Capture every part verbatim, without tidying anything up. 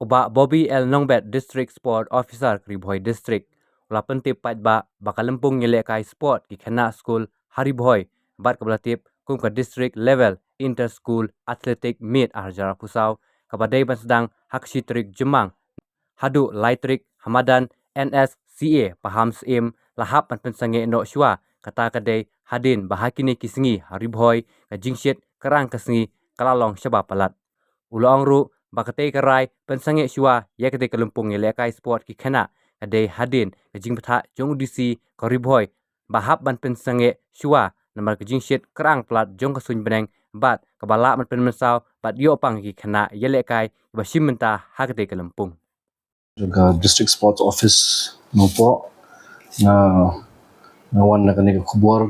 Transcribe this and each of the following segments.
U Bah Bobby L Nongbet, District Sport Officer ka Ri Bhoi District, u la pyntip paidbah ba ka lympung ïalehkai sport ki khynnah skul ha Ri Bhoi, bad kaba la tip kum ka District Level Inter School Athletic Meet ar hajar arphew saw, kaba dei ban sdang ha ka shi tarik Jymmang haduh lai tarik ha madan N S C A Pahamsyiem, im la hap ban pynsangeh noh shuwa, kata ka dei hadien ba ha kine ki sngi ha Ri Bhoi ka jingshit krang ka sngi ka la long shibun palat. U la ong ruh ba katei ka rai pynsangeh shuwa ïa katei ka lympung ïalehkai sport ki khynnah ka dei hadien ka jingbthah jong u D C ka Ri Bhoi ba hap ban pynsangeh shuwa namar ka jingshit krang palat jong ka suiñ bneng bad kaba lah ban pynmynsaw bad ïoh pang ïa ki khynnah ïalehkai ba shim bynta ha katei ka lympung. Jong ka District Sports Office Nongpoh, nga nga wan na kane ka khubor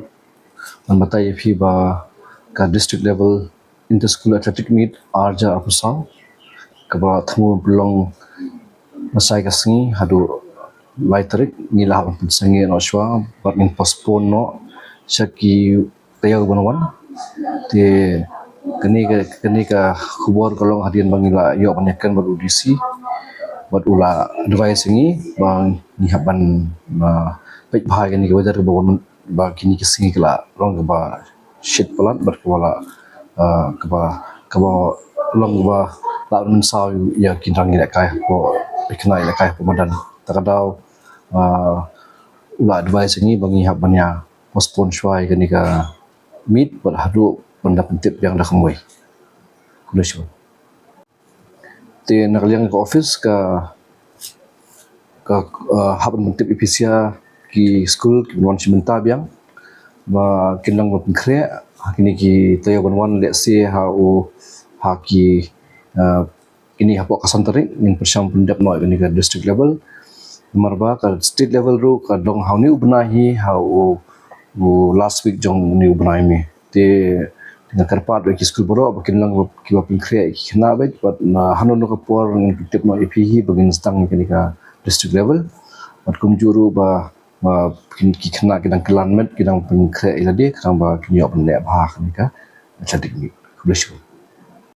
ban batai ïa phi ba ka District Level Inter School Athletic Meet ar hajar arphew saw, kaba la thmu pynlong na sai ka sngi haduh lai tarik, ngi la hap ban pynsangeh noh shuwa bad ngin postpone noh sha ki taïew ban wan. Te kane ka, kane ka khubor ka long hadien ba ngi la ïoh ban ïakren bad u D C, bad u la advise ïa ngi ba ngi hap ban, ah, peit bha ïa kane ka weather kaba wan, ba kine ki sngi ka la long kaba shit palat bad kaba la, ah, kaba, kaba long kaba la mynsaw ïa ki nongïalehkai hapoh, ki khynnah ïalehkai hapoh madan. Ta ka daw, ah, u la advise ïa ngi ba ngi hap ban ïa postpone shuwa ïa kane ka meet bad haduh ban da pyntip biang da kumwei. Khublei shibun. Te na ka liang ka office ka, ka, ah, hap ban pyntip ïa phi sha ki skul kiban wan shim bynta biang ba kin nang ban pynkhreh ha kine ki taïew ban wan, lehse ha u, ha ki, ah, kine hapoh ka san tarik ngin pyrshang pyndep noh ïa kane ka district level. Namar ba ka state level ruh ka long ha une u bnai hi, ha u, u last week jong une u bnai May. Te nga kyrpad ïa ki skul baroh ba kin long kiba pynkhreh ïa ki khynnah beit, bad na hano hano ka por ngin pyntip noh ïa phi hi ba ngin sdang ïa kane ka district level. Bad kumjuh ruh ba, ba kin, ki khynnah ki dang kylla met, ki dang pynkhreh ïa lade, khnang ba kin ïoh ban leh bha ha kane ka athletic meet. Khublei shibun.